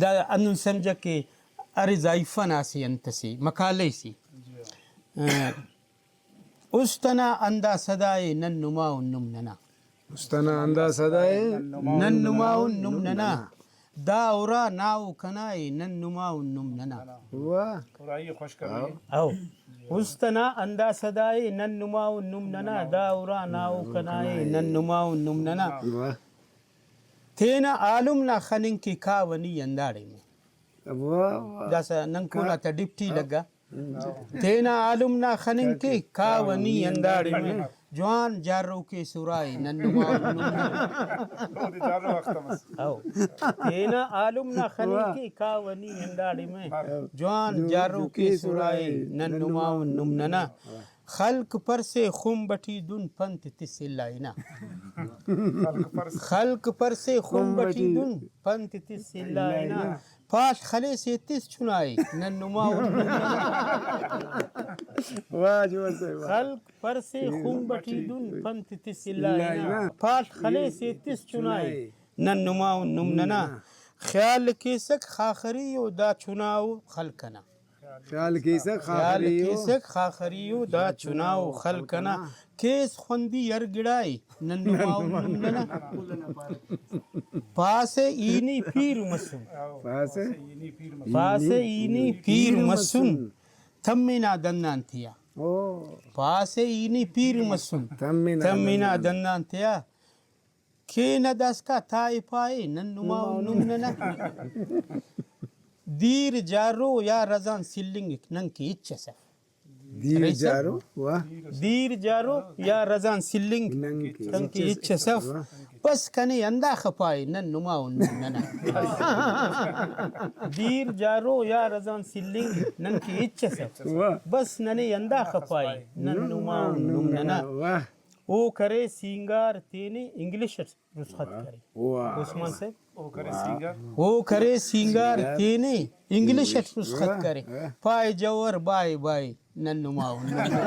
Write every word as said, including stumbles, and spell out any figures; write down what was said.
دا ہندن سمجھہ کہ ارے زائیفہ نا اسہ انت اسے، مقالہ سے۔ آ، است انا ہندا صدا ءِ نن نما ان نم ننا۔ است انا ہندا صدا ءِ نن نما ان نم ننا۔ دا ارا ناو کنا ءِ نن نما ان نم ننا۔ واہ۔ او۔ است انا ہندا صدا ءِ نن نما ان نم ننا۔ دا ارا ناو کنا ءِ نن نما ان نم ننا۔ واہ۔ تینا عالم نا خننگ کہ کاوہ نی ہنداڑے مے۔ واہ، واہ۔ داسہ ننکو نا تا ڈپٹی لگا۔ تینا عالم نا خننگ کہ کاوہ نی ہنداڑے مے۔ جوان جارو کے سرائے نن نما ان نم ننا۔ او۔ تینا عالم نا خننگ کہ کاوہ نی ہنداڑے مے۔ جوان جارو کے سرائے نن نما ان نم ننا۔ خلق پرسے خمب ٹی دن پنت تس الا ہنا۔ خلق پرسے خمب ٹی دن پنت تس الا ہنا۔ پاڷ خلیسے تس چنائے نن نما ان نم ننا۔ واہ جوڑ صاحب، واہ۔ خلق پرسے خمب ٹی دن پنت تس الا ہنا۔ پاڷ خلیسے تس چنائے نن نما ان نم ننا۔ خیال کیسک خاخری او دا چنا او خلق انا۔ خیال کیسک خیال خاخری او۔ کیسک خاخری او دا چنا او خلق انا۔ کیس خوندی ہر گڑائے نن نما ان نم ننا۔ پاسہ ای نی پیر مسن۔ پاسہ۔ پاسہ ای نی پیر مسن۔ تمنا دندان تیا۔ او۔ پاسہ ای نی پیر مسن۔ تمنا تمنا دندان۔ دندان تیا۔ کینہ داسکا تائے پائے نن نما ان نم ننا۔ دیر جارو یا رزان سلنگک ننکہ ہچ اس اف۔ دیر جارو، واہ۔ دیر جارو یا رزان سلنگ ننکہ ننکہ ہچ اس اف۔ واہ۔ بس کنے ہنداخہ پائے نن نما ان نم ننا۔ دیر جارو یا رزان سلنگ ننکہ ہچ اس اف۔ واہ۔ بس ننے ہنداخہ پائے نن نما ان نم ننا۔ واہ۔ او کرے سینگار تینے انگلش اٹ رسخت کرے۔ واہ۔ عثمان صاحب۔ او کرے سینگار۔ او کرے سینگار تینے انگلش اٹ رسخت کرے۔ واہ۔ پائے جوہر بائے بائے نن نما ان نم ننا۔